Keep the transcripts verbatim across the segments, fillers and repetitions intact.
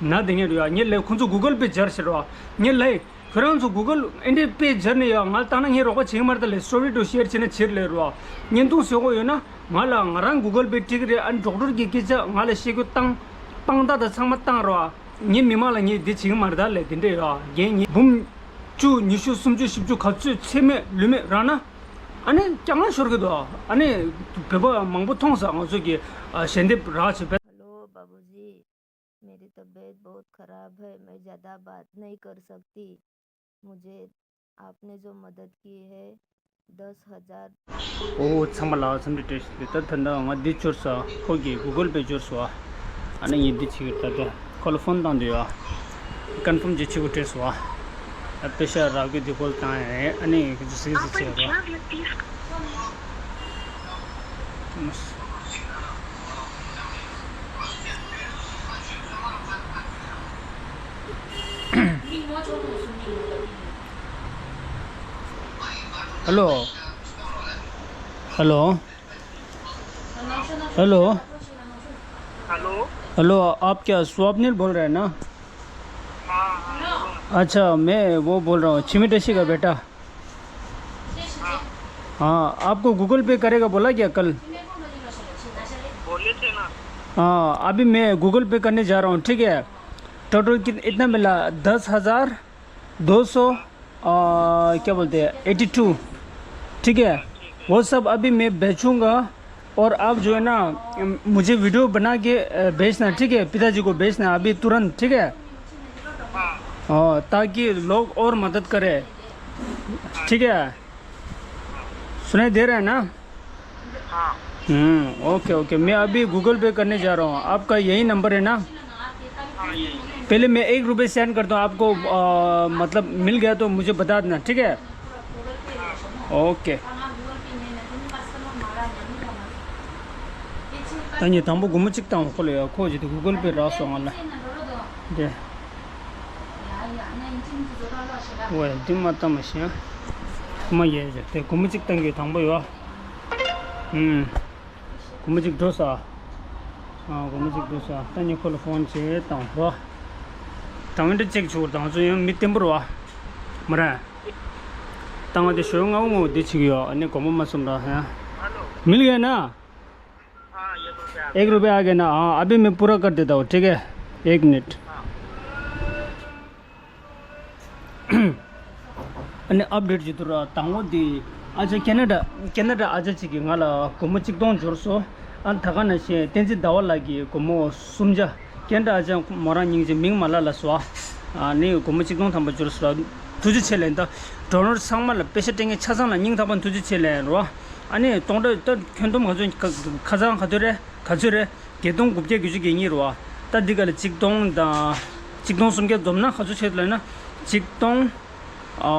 ན་དེ་ངས་རུ་ཡ་ངས་ལས་ཁོང་ཚོ་Google Pay་སྦྱར་ཕྱིར་རོ། ངས་ལས་ཁྱོད་རང་ཚོ་Google་ཨེ་འདྲས་པེ་སྦྱར་ནས་ཡ་ང་ལ་བཏང་ན་ངས་རོགས་པ་བྱེད་ཀྱི་མ་རེད། ད་ལས་story་དུ་share་བྱས་ན་ཕྱིར་ལས་རོ། བརྙན་ཐུང་བཟོ་དགོས་ཡོད་ན་ང་ལ་ང་རང་Google Pay་སྤྲད་ཀྱི་རེད། ཨ་ནི་ཌོག་ཊར་གྱི་སྐད་ཆ་ང་ལ་བཤད་རྒྱུ་བཏང་། དཔང་རྟགས་དང་ཚང་མ་བཏང་རོ། ངས་མི་མང་ལ་ངས་འདི་བྱེད་ཀྱི་མ་རེད། ད་ལས་དེ་འདྲས་ཡོད། རྒན་ངས་འབུམ་བཅུ་ཉི་ཤུ་སུམ་ཅུ་བཞི་བཅུ་ག་ཚོད་ཚད་མེད་ལུས་མེད་རག་ན་ཨ་ནི་རྐྱང་ལ་ཤོར་གི་འདུག་ཨ་ནི་བོད་པ་མང་པོ་མཐོང་ས་ང་ཚོ་གི་ཞལ་འདེབས་རག་བྱེད་པས། Hello बाबूजी, मेरी तबीयत बहुत खराब है, मैं ज़्यादा बात नहीं कर सकती। मुझे आपने जो मदद की है, दस हज़ार। ཨོ་ཚང་མ་ལ་འཚམས་འདྲི་བཀྲ་ཤིས་བདེ་ལེགས། ད་ད་ལྟ་ང་འདི་འབྱོར་སོང་། ཁོ་གི་Google Pay་འབྱོར་སོང་། ཨ་ནི་ངས་འདི་བྱེད་ཀྱི་ད་ལྟ་ཁོ་ལ་ཕོན་བཏང་དུས་ཡ་ཀོན་ཕོམ་བྱེད་ཆེ་པོ་སྤྲད་སོང་། ཨ་པེ་ཤ་རག་གི་འདི་ཁོ་ལ་བཏང་ཡ་རེད། ཨ་ནི་ཟིག་ཟིག་བྱས་རོགས། hello. Hello. Hello. Hello. Hello, आप क्या स्वप्निल बोल रहे हैं ना? हाँ, हाँ, बोलो। अच्छा, मैं वो बोल रहा हूँ, छिमी टेशी का बेटा। हाँ। हाँ, आपको Google Pay करेगा बोला क्या कल? बोले थे ना। हाँ, अभी मैं Google Pay करने जा रहा हूँ, ठीक है? टोटल कित-, इतना मिला, दस हज़ार दो सौ, आ, क्या बोलते हैं, एटी टू, ठीक है? वो सब अभी मैं बेचूंगा और आप जो है ना, मुझे वीडियो बना के, अ, भेजना, ठीक है? पिताजी को भेजना अभी तुरंत, ठीक है? हाँ। हाँ, ताकि लोग और मदद करे, ठीक है? सुनाई दे रहा है ना? हाँ। हम्म, ओके, ओके, मैं अभी Google Pay करने जा रहा हूँ। आपका यही नंबर है ना? हाँ, यही। पहले मैं एक रुपये सेंड करता हूँ आपको, अ, मतलब मिल गया तो मुझे बता देना, ठीक है? ओके। ད་ངས་དང་པོ་སྒོར་མོ་གཅིག་བཏང་བ་ཁོ་ལ་ཡ། ཁོ་ཅི་དེ་Google Pay་རག་སོང་ང་ལ། འདི། ཝེ་འདི་མ་བཏང་མ་ཤེས་ཨ། མ་ཡེ་ཟེར་དེ་སྒོར་མོ་གཅིག་བཏང་གི་དང་པོ་ཡོད། ཨུམ། སྒོར་མོ་གཅིག་འགྲོ་ས། ཨ་སྒོར་མོ་གཅིག་འགྲོ་ས། ད་ངས་ཁོ་ལ་ཕོན་བྱས་བཏང་རོགས། དང་འདྲ་ཅིག་བྱུང་དང་ཚོ་ཡང་མི་བརྟན་པོ་རེད་བ། མ་རེད། ད་ང་དེ་ཞོ་ལྔ་བོ་ངོ་དེ་བྱེད་ཀྱི་ཡོད། ཨ་ནི་སྒོར་མོ་མ་སོང་ར་ཧ། मिल गया ना? हाँ, ये रुपया। एक रुपया आ गया ना? हाँ, अभी मैं पूरा कर देता हूँ, ठीक है? एक मिनट। हाँ। ཨ་ནི་ཨབ་ཌེཊ་བྱེད་དུས་ར་དང་པོ་དེ་ཨ་ཅག་ཁེ་ན་ཌ་ཁེ་ན་ཌ་ཨ་ཅག་ཅིག་གིས་ང་ལ་སྒོར་མོ་གཅིག་སྟོང་འབྱོར་སོང་། ཨ་ད་ག་ནང་བཞིན་བསྟན་འཛིན་ཟླ་བ་ལགས་ཀྱིས་སྒོར་མོ་སུམ་བརྒྱ། ཁེ་ན་ཌ་ཨ་ཅག་མོ་རང་སྙིང་རྗེ་མིང་མ་ལབ་ལ་སོ། ཨ་ནི་སྒོར་མོ་གཅིག་སྟོང་ཐམ་པ་འབྱོར་སོང་། ཐུགས་རྗེ་ཆེ་ལན། ད་ཌོ་ནར་ཚང་མ་ལ་པེ་ཤ་སྤྲད་མཁན་ཆ་ཚང་ལ་སྙིང་ཐག་པ་ཐུགས་རྗེ་ཆེ་ལན་རོ། ཨ་ནི་སྟོང་ཕྲག་ད་ཁྱོན་བསྡོམས་ག་ཚོད་ཁ་ཚང་ག་ཚོད་རེད། ག་ཚོད་རེད། བརྒྱད་སྟོང་དགུ་བརྒྱ་བརྒྱད་ཅུ་གྱ་གཉིས་རེད་བ། ད་འདི་ག་ལ་གཅིག་སྟོང་དང་། གཅིག་སྟོང་སུམ་བརྒྱ་བསྡོམས་ན་ག་ཚོད་ཆགས་འདུག་ལབ་ན། གཅིག་སྟོང་། ཨ།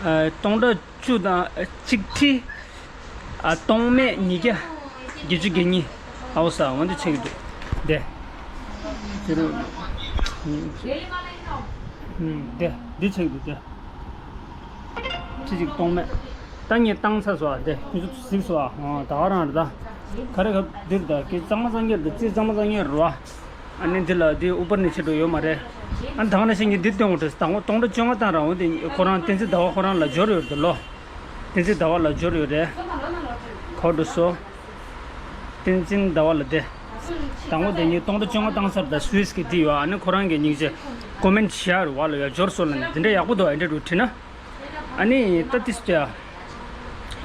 ཨ། སྟོང་ཕྲག་བཅུ་དང་གཅིག་ཁྲི། ཨ། སྟོང་མེད་ཉིས་བརྒྱ་བརྒྱད་ཅུ་གྱ་གཉིས། ཨའོ་ས་འོ་འདི་ཆགས་ཀྱི་འདུག་དེ། ཟེརོ། ཨུམ། དེ་འདི་ཆགས་ཀྱི་འདུག་དེ། ཁྲི་གཅིག་སྟོང་མེད། ད་ངས་བཏང་ཚར་སོང་ཨ། དེ་ཁྱོད་ཚོ་གཟིགས་སོང་ཨ། ཨོ་ད་ག་རང་རེད་ད། ག་རེ་ག་འདིར་ད་ཀི་གཙང་མ་གཙང་རྐྱང་རེད་ད། རྩིས་གཙང་མ་གཙང་རྐྱང་རེད་བ། ཨ་ནི་འདི་ལ་འདི་ཨུ་པར་ནས་ཕྱི་འགྲོ་ཡོད་མ་རེད། ཨ་ནི་ད་ག་ནང་བཞིན་གྱི་འདི་སྟོན་དགོས་རེད། དང་པོ་སྟོང་ཕྲག་བཅོ་ལྔ་བཏང་རང་འོ་དེ་ཁོ་རང་བསྟན་འཛིན་ཟླ་བ་ཁོ་རང་ལ་འབྱོར་ཡོད་རེད་ད་ལོ། བསྟན་འཛིན་ཟླ་བ་ལ་འབྱོར་ཡོད་རེད། ག་འགྲོ་སོང་། བསྟན་འཛིན་ཟླ་བ་ལ་དེ། དང་པོ་དེ་ཉིད་སྟོང་ཕྲག་བཅོ་ལྔ་བཏང་ཚར་ད་སུད་སི་གི་དེ་ཡོད། ཨ་ནི་ཁོ་རང་གི་སྙིང་རྗེ་ཀོ་མེན་ཊི་ཞེ་ཡར་བ་ལ་ཡ་འབྱོར་སོང་ལ་ནི་འདི་འདྲ་ཡག་པོ་འདུག་ཨ་འདྲ་འགྲོ་བྲིས་ན། ཨ་ནི་ད་ཏིས་ཏེ་ཡ།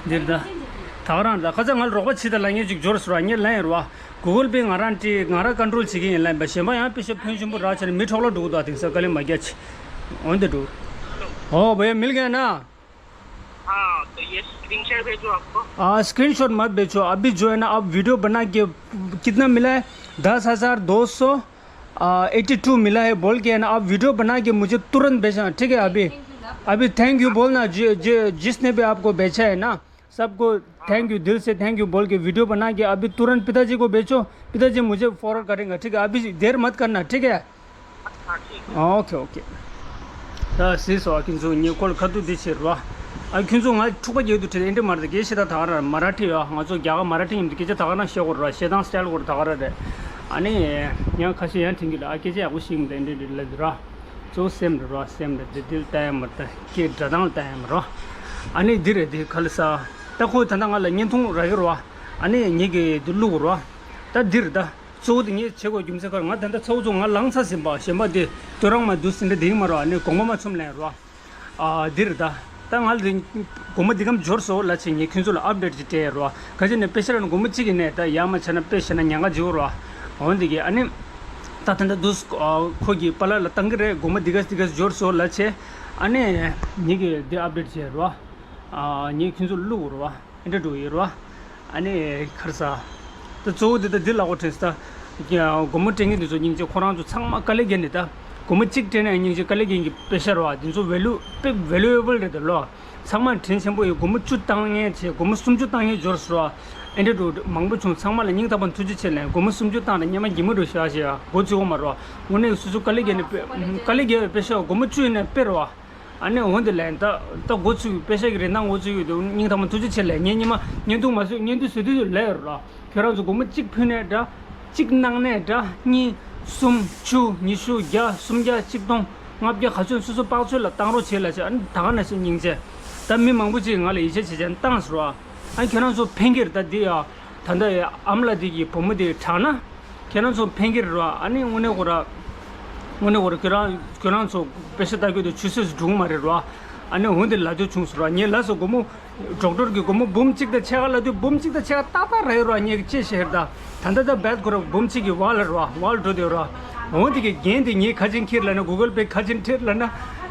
འདིར་ད། ད་ག་རང་ད་ཁ་ཚ་ང་ལ་རོགས་པ་བྱེད་ད་ལ་ངས་ཅིག་འབྱོར་སོང་ར་ངས་ལན་ཡར་བ། གུ་གལ་པེ་ང་རང་བྲིས་ང་རང་ཀོན་ཊོལ་བྱེད་ཀྱི་ཡིན་ལན་པ་གཞན་པ་ཡང་པེ་ཤ་ཕོན་ཆེན་པོ་རག་བྱས་ནས་མི་འཕྲོག་ལ་འགྲོ་གི་འདུག་དེང་སང་དཀའ་ལས་མ་རྒྱག་ཅིག་འོན་ཏེ་འགྲོ། ཨོ་བ་ཡ་མིལ་ག་ན། हाँ, तो ये स्क्रीनशॉट भेजो आपको। हाँ, स्क्रीनशॉट मत भेजो। अभी जो है ना, आप वीडियो बना के कितना मिला है? दस हज़ार दो सौ एटी टू मिला है बोल के है ना, आप वीडियो बना के मुझे तुरंत भेजना, ठीक है? अभी, अभी थैंक यू बोलना, जि, जि, जिसने भी आपको भेजा है ना, सबको थैंक यू, दिल से थैंक यू बोल के वीडियो बना के अभी तुरंत पिताजी को भेजो, पिताजी मुझे फॉरवर्ड करेंगे, ठीक है? अभी देर मत करना, ठीक है? हाँ, ठीक है। हाँ, ओके, ओके। ད་སྲིད་སོ་ཨ་ཁྱོད་ཚོ་ངའི་སྐོར་ཁ་ཐུག་འདི་བྱེད་རོགས། ཨ་ཁྱོད་ཚོ་ང་འཁྲུག་པ་རྒྱག་དུས་དྲན་འདི་མ་རེད་དགེ་བཤེས་ད་ད་ག་ར་མ་ར་ཁྲི་ཡོད། ང་ཚོ་རྒྱ་གར་མ་ར་ཁྲི་ཡིན་དུས་སྐད་ཆ་ད་ག་རང་བཤད་དགོས་རེད། བཤད་སྟངས་སི་ཊལ་དགོས་རེད། ད་ག་ར་རེད། ཨ་ནི་ཡང་ཁ་ཤས་ཡང་དྲན་གྱི་ལ། ཨ། སྐད་ཆ་ཡག་པོ་ཞིག་མི་འདུག་འདི་འདི་ལ་འདི་ར། གཙོ་བོ་སེམས་རེད་ར། སེམས་རེད། འདི་འདི་ལ་ལྟ་ཡ་མ་རེད། ད་སྐད་སྒྲ་གདངས་ལ་ལྟ་ཡ་མ་རེད། ཨ་ནི་འདི་རེད། འདི་ག་ལ་ས། ད་ཁོས་ད་ལྟ་ང་ལ་བརྙན་ཐུང་རག་གི་རེད་བ། ཨ་ནི་ངེད་ཀྱིས་འདི་བླུག་དགོས་རེད་བ། ད་འདི་རེད། ད་གཙོ་བོ་འདི་ངས་བྱེད་དགོས་རྒྱུ་མཚན་ག་རེ། ང་ད་ལྟ་ཚ་བོ་ཚོ་ང་ལངས་ཚར་ཟིན་པ། གཞན་པ་འདི་སྟོད་རང་མ་འདུག་ཟིན་འདྲ་འདི་ཡིན་མ་རེད་བ། ཨ་ནི་དགོང་མོ་མ་ཚུམས་ལེན་རེད་བ། ཨ། འདི་རེད་ད། ད་ང་ལ་དེ་སྒོར་མོ་འདི་གམ་འབྱོར་སོང་ལབ་བྱས་ངས་ཁྱོད་ཚོ་ལ་ཨབ་ཌེཊ་ཅིག་སྤྲད་ཡ་རེད་བ། ག་ཅི་ནས་དཔེ་ཆ་རང་སྒོར་མོ་གཅིག་གི་ནས་ད་ཡར་མར་ཆ་ན་དཔེ་བཤད་ན་ཉེན་ཁ་ཅིག་ཡོད་རེད་བ། འོ་འདི་གི་ཨ་ནི། ད་ད་ལྟ་འདུག་ཨ། ཁོ་གི་པཱ་ལགས་ལ་བཏང་གི་རེད། སྒོར་མོ་འདི་ག་འདི་ག་འབྱོར་སོང་ལབ་བྱས། ཨ་ནི་ངེད་ཀྱིས་འདི་ཨབ་ཌེཊ་བྱས་རེད་བ། ཨ། ངས་ཁྱོད་ཚོ་ལ་བླུག་དགོས་རེད་བ། ཨེ་འདྲ་འགྲོ་ཡོད་རེད་བ། ཨ་ནི་ཁར་ས། ད་གཙོ་བོ་འདི་ད་འདི་ལ་གོ་དྲན་ས། ད་སྒོར་མོ་སྤྲད་མཁན་འདི་ཚོ་སྙིང་རྗེ། ཁོ་རང་ཚོ་ཚང་མ་དཀའ་ལས་བརྒྱབ་ནས། ད་སྒོར་མོ་གཅིག་སྤྲད་ནས་སྙིང་རྗེ་དཀའ་ལས་བརྒྱབ་མཁན་གྱི་པེ་ཤ་རེད་བ། འདི་ཚོ་ཝེ་ལུ་དཔེ་ཝེ་ལུ་ཨེ་བལ་རེད་ད་ལོ། ཚང་མ་དྲིན་ཆེན་པོ་ཡོད། སྒོར་མོ་བཅུ་བཏང་མཁན་བྱས། སྒོར་མོ་སུམ་ཅུ་བཏང་མཁན་འབྱོར་སོང་བ། ཨེ་འདྲ་འགྲོ་མང་པོ་བྱུང་། ཚང་མ་ལ་སྙིང་ཐག་པ་ནས་ཐུགས་རྗེ་ཆེ་ལབ། སྒོར་མོ་སུམ་ཅུ་བཏང་ནས་སྔོན་མ་སྒྱིད་མོ་འགྲོ་ཤག་ཤག་མགོ་ཚོས་ཡོད་མ་རེད་བ། དངོས་གནས་སོ་སོ་དཀའ་ལས་བརྒྱབ་ནས་དཔེ་དཀའ་ལས་བརྒྱབ་པའི་པེ་ཤ་སྒོར་མོ་བཅུ་ཡིན་ནའི་དཔེ་རེད་བ། ཨ་ནི་འོ་འདི་ལན་ད་ད་འགོ་ཚུགས་པའི་པེ་ཤ་གི་རིན་ཐང་འགོ་ཚུགས་ཡོད་དུས་སྙིང་ཐག་པ་ཐུགས་རྗེ་ཆེ་ལབ། ངས་སྔོན་མ་བརྙན་ཐུང་མ་བཟོས། བརྙན་ཐུང་བཟོ་དུས་ལབ་ཡོད་ར། ཁྱོད་རང་ཚོ་སྒོར་མོ་གཅིག་ཕུལ་ནའི་འདྲ། གཅིག་གནང་ནའི་འདྲ། གཉིས། གསུམ། བཅུ། ཉི་ཤུ། བརྒྱ། སུམ་བརྒྱ། ཆིག་སྟོང་། ལྔ་བརྒྱ། ག་ཚོད་སོ་སོ་དཔག་ཚོད་ལ་བཏང་རོགས་བྱེད་ལབ་བྱས། ཨ་ནི་ད་ག་ནང་བཞིན་སྙིང་རྗེ། ད་མི་མང་པོ་ཅིག་ང་ལ་ཡིད་ཆེས་བྱེད་བྱས་བཏང་ཟེར་བ། ཨ་ནི་ཁྱོད་རང་ཚོ་ཕན་གྱི་རེད། ད་འདི་ཡ། ད་ལྟ་ཡ་ཨ་མ་ལགས་འདི་གི་བུ་མོ་འདི་དྲག་ན། ཁྱེད་རང་ཚོ་ཕན་གྱི་རེད་བ། ཨ་ནི་དངོས་གནས་ཁོ་ར། དངོས་གནས་ཁོ་ར་ཁྱོད་རང་ཁྱོད་རང་ཚོ་དཔེ་ཆ་ལྟ་རྒྱུ་དེ་ཆུད་ཟོས་སུ་འགྲོ་གི་མ་རེད་བ། ཨ་ནི་འོ་འདི་ལབ་འདོད་བྱུང་ཟེར་བ། ངས་ལབ་སོང་། སྒོར་མོ། ཌོག་ཊར་གྱིས་སྒོར་མོ་འབུམ་གཅིག་དང་ཕྱེད་ཀ་ལབ་དུས་འབུམ་གཅིག་དང་ཕྱེད་ཀ་ཏག་ཏག་རག་ཡོད་ར། ངས་ཅི་བཤད་རེད་ད། ད་ལྟ་ད་རྦད་ཁོ་ར་འབུམ་གཅིག་གི་བར་ལ་རེད་བ། བར་ལ་འགྲོ་བསྡད་ཡོད་ར། འོ་འདི་གི་རྒན་དེ་ངས་ཁ་ཆེམས་འཁྱེར་ལབ་ན། གུ་གལ་པེ་ཁ་ཆེམས་འཁྱེར་ལབ་ན།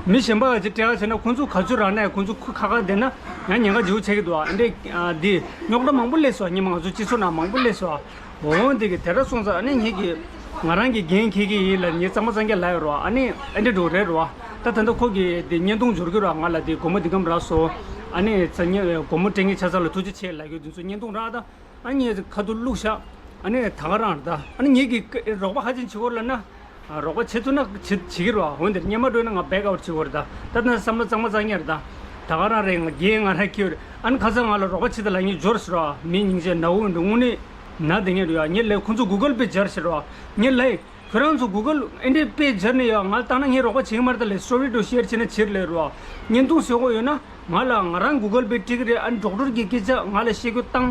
མི་གཞན་པ་ག་ཅིག་སྤྲད་ག་བྱས་ན་ཁོང་ཚོ་ག་ཚོད་རག་ནའི་ཁོང་ཚོ་ཁུ་ཁ་ཁ་བསྡད་ན་ཡང་ཉེན་ཁ་ལྗིད་པོ་ཆགས་ཀྱི་འདུག་ཨ་འདྲས་འདི་རྙོག་དྲ་མང་པོ་སླེབས་སོང་། སྔོན་མ་ང་ཚོ་སྤྱི་ཚོགས་ནང་མང་པོ་སླེབས་སོང་། འོ་འདི་གི་དེ་འདྲ་སོང་ཙང་། ཨ་ནི་ངེད་ཀྱིས་ང་རང་གི་འགན་འཁྱེར་གྱི་ཡིན་ལབ། ངས་གཙང་མ་གཙང་རྐྱང་ལབ་ཡོད་རེད་བ། ཨ་ནི་ཨེ་འདྲ་འགྲོ་རེད་རེད་བ། ད་ད་ལྟ་ཁོ་གིས་དེ་བརྙན་ཐུང་འབྱོར་གྱི་རེད་བ། ང་ལ་དེ་སྒོར་མོ་འདི་གམ་རག་སོང་། ཨ་ནི་ཚ་ཉེ་སྒོར་མོ་སྤྲད་མཁན་ཆ་ཚང་ལ་ཐུགས་རྗེ་ཆེ་ལབ་རྒྱུ་འདི་ཚོ་བརྙན་ཐུང་རག་ད། ཨ་ནི་ངས་ཁ་ཐུག་བླུགས་བཞག་ཨ་ནི་ད་ག་རང་རེད་ད། ཨ་ནི་ངེད་ཀྱིས་རོགས་པ་ཧ་ཅང་བྱེད་དགོས་ལབ་ན། ཨ། རོགས་པ་བྱེད་ཐུབ་ན་བྱེད་བྱེད་ཀྱི་རེད་བ། འོན་ཏེ་སྔོན་མ་འགྲོ་ན་ང་བེག་ཨའུཊ་བྱེད་དགོས་རེད་ད། ད་ནི་བསམ་བློ་གཙང་མ་གཙང་རྐྱང་རེད་ད། ད་ག་རང་རེད། ང་རྒན་ང་རང་འཁྱེར་ཡོད་རེད། ཨ་ནི་ཁ་སང་ང་ལ་རོགས་པ་བྱེད་དང་ལབ་མཁན་འབྱོར་ཟེར་བ། མི་སྙིང་རྗེ་ནག་པོ་འདུག་དངོས་གནས་ནག་དེ་ངས་རེད་ཡ། ངས་ལབ། ཁོང་ཚོ་གུ་གལ་པེ་སྦྱར་ཟེར་བ། ངས་ལབ། ཁྱོད་རང་ཚོ་གུ་གལ་ཨེ་འདྲས་པེ་སྦྱར་ནས་ཡ་ང་ལ་བཏང་ན་ངས་རོགས་པ་བྱེད་ཀྱི་མ་རེད་ད་ལབ། སི་ཊོ་རི་འདྲ་ཤེར་བྱས་ན་བྱེད་རེད་ལབ་རེད་བ། བརྙན་ཐུང་བཟོ་དགོས་ཡོད་ན་ང་ལ་ང་རང་གུ་གལ་པེ་སྤྲད་ཀྱི་རེད། ཨ་ནི་ཌོག་ཊར་གྱི་སྐད་ཆ་ང་ལ་བཤད་རྒྱུ་བཏང་།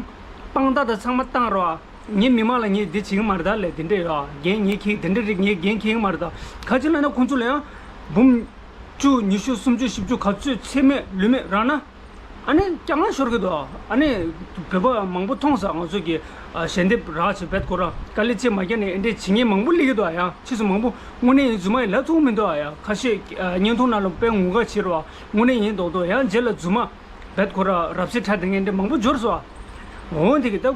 དཔང་རྟགས་དང་ཚང་མ་བཏང་རེད་བ། ངའི་མི་མང་ལ་ངས་འདི་བྱེད་ཀྱི་མ་རེད་ད་ལབ། དེ་འདྲས་ཡ་འགན་ངས་འཁྱེར། དེ་འདྲས་རིགས་ངས་འགན་འཁྱེར་གྱི་མ་རེད་ད། ག་ཅི་ལབ་ན་ཁོང་ཚོ་ལ་ཡང་འབུམ་བཅུ། ཉི་ཤུ། སུམ་ཅུ། བཞི་བཅུ། ག་ཚོད་ཚད་མེད་ལུས་མེད་རག་ན། ཨ་ནི་རྐྱང་ལ་ཤོར་གྱི་འདུག་ཨ་ནི་བོད་པ་མང་པོ་མཐོང་ས། ང་ཚོ་གི་ཨ་ཞལ་འདེབས་རག་བྱས་བེད་ཁོ་རང་དཀའ་ལས་ཅིག་མ་རྒྱག་ནས་ཨེ་འདྲས་བྱེད་མཁན་མང་པོ་སླེབས་ཀྱི་འདུག་ཨ་ཡ། ཕྱིས་སུ་མང་པོ་དངོས་གནས་ཡིན་རྫུན་མ་ཡིན་ལབ་ཐུབ་མི་འདུག་ཨ་ཡ། ཁ་ཤས་ཨ་བརྙན་ཐུང་ནང་ལ་དཔེ་ངུ་ག་བྱེད་རེད་བ། དངོས་གནས་ཡིན་མདོག་མདོག་ཡང་རྗེས་ལ་རྫུན་མ། བེད་ཁོ་ར་རབ་བྱེད་ཁྲ་དེ་ངན་འདྲ་མང་པོ་འབྱོར་སོང་ཨ། འོ་འདི་གི་ད་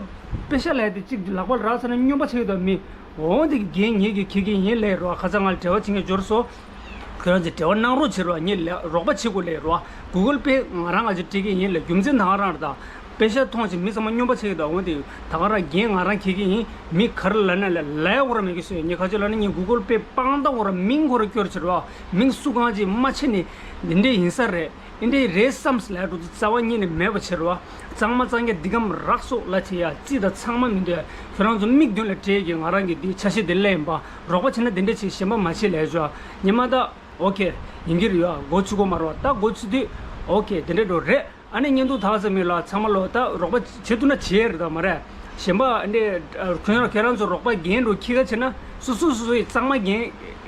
པེ་ཤ་ལབ་དེ་གཅིག་ལག་པ་ལ་རག་ཚར་ན་སྨྱོན་པ་ཆགས་ཀྱི་འདུག་མི། འོ་འདི་གི་འགན་ངེད་ཀྱིས་འཁྱེར་གྱི་ཡིན་ལབ་རོགས། ཁ་སང་ང་ལ་འབྲེལ་བ་བྱེད་མཁན་འབྱོར་སོང་། ཁྱོད་རང་ཚོས་འབྲེལ་བ་གནང་རོགས་བྱེད་རོགས། ངས་ལ་རོགས་པ་བྱེད་དགོས་ལབ་རོགས། གུ་གལ་པེ་ང་རང་ང་ཚོས་སྤྲད་ཀྱི་ཡིན་ལབ། རྒྱུ་མཚན་ད་ག་རང་རེད་ད། པེ་ཤ་མཐོང་བྱས་མི་ཚང་མ་སྨྱོན་པ་ཆགས་ཀྱི་འདུག་འོ་འདི་ད་ག་རང་འགན་ང་རང་འཁྱེར་གྱི་ཡིན། མི་ག་རེ་ལབ་ན་ལབ། ལབ་ཡ་ཁོ་ར་མེད་ཀི་སོ། ངས་ག་ཚོད་ལབ་ན་ངས་གུ་གལ་པེ་དཔང་རྟགས་ཁོ་ར་མིང་ཁོ་ར་སྐྱོར་བྱེད་རོགས། མིང་སུ་གང་ཅིག་མ་ཕྱེ་ནས་འདི་འདྲས་ཡིན་ས་རེད། ཨེ་འདྲས་རེད་བསམས་ལབ་འགྲོ་དུས་རྩ་བ་ཉིད་ནས་མེད་པ་བྱེད་རོགས། གཙང་མ་གཙང་རྐྱང་འདི་གམ་རག་སོང་ལབ་བྱས་ཡ་རྩིས་དང་ཚང་མ་མི་འདུག་ཁྱོད་རང་ཚོ་མིག་མདུན་ལ་སྤྲད་ཀྱི་ང་རང་གི་འདི་ཆ་ཤས་འདི་ལས་ཡིན་པ། རོགས་པ་བྱེད་ན་འདི་འདྲས་བྱེད། གཞན་པ་མ་བྱེད་ལབ་ཞོག་ཉི་མ་ད། ཨོ་ཁེ། ཡིན་གྱི་རེད་ཡ། སྒོ་ཕྱེ་དགོས་མ་རེད་བ། ད་སྒོ་ཕྱེ་དུས་ཨོ་ཁེ་དེ་འདྲས་འགྲོ་རེད། ཨ་ནི་བརྙན་ཐུང་དག་ས་མི་ལ་ཚང་མ་ལོ་ད་རོགས་པ་བྱེད་ཐུབ་ན་བྱེད་རེད་ད་མ་རེད། གཞན་པ་འདི་ཁྱོད་རང་ཁྱོད་རང་ཚོ་རོགས་པ་རྒན་འགྲོ་ཁྱི་ཁ་བྱེད་ན་སོ་སོ་སོ་སོ་ཡི་གཙང་མ་རྒན་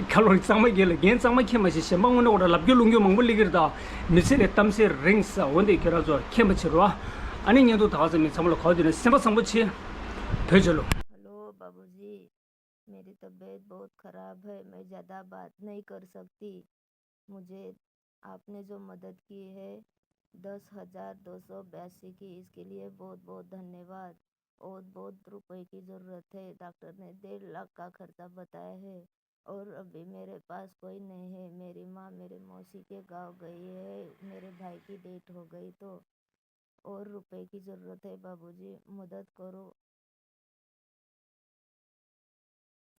ཁ་ལོ་གཙང་མ་རྒན་ལ་རྒན་གཙང་མ་ཁྱེད་མ་ཤེས། གཞན་པ་དངོས་གནས་ཁོ་རང་ལབ་རྒྱུ་ལུང་རྒྱུ་མང་པོ་སླེབས་ཀྱི་རེད་ད། མི་ཚེ་ལས་གཏམ་ཚེ་རིང་ས། འོ་འདི་ཁྱོད་རང་ཚོ་མཁྱེན་པ་བྱེད་རོགས། ཨ་ནི་བརྙན་ཐུང་དག་ས་མི་ཚང་མ་ལ་ག་བ་དུས་ན་སེམས་པ་བཟང་པོ་བྱེད། བོད་ཆོལ་ལོ། हेलो बाबूजी, मेरी तबीयत बहुत ख़राब है, मैं ज़्यादा बात नहीं कर सकती। मुझे आपने जो मदद की है दस हज़ार दो सौ बयासी की, इसके लिए बहुत बहुत धन्यवाद। और बहुत रुपए की ज़रूरत है, डॉक्टर ने डेढ़ लाख का खर्चा बताया है। और अभी मेरे पास कोई नहीं है। मेरी माँ मेरे मौसी के गाँव गई है, मेरे भाई की डेथ हो गई तो। और रुपए की ज़रूरत है बाबूजी, मदद करो।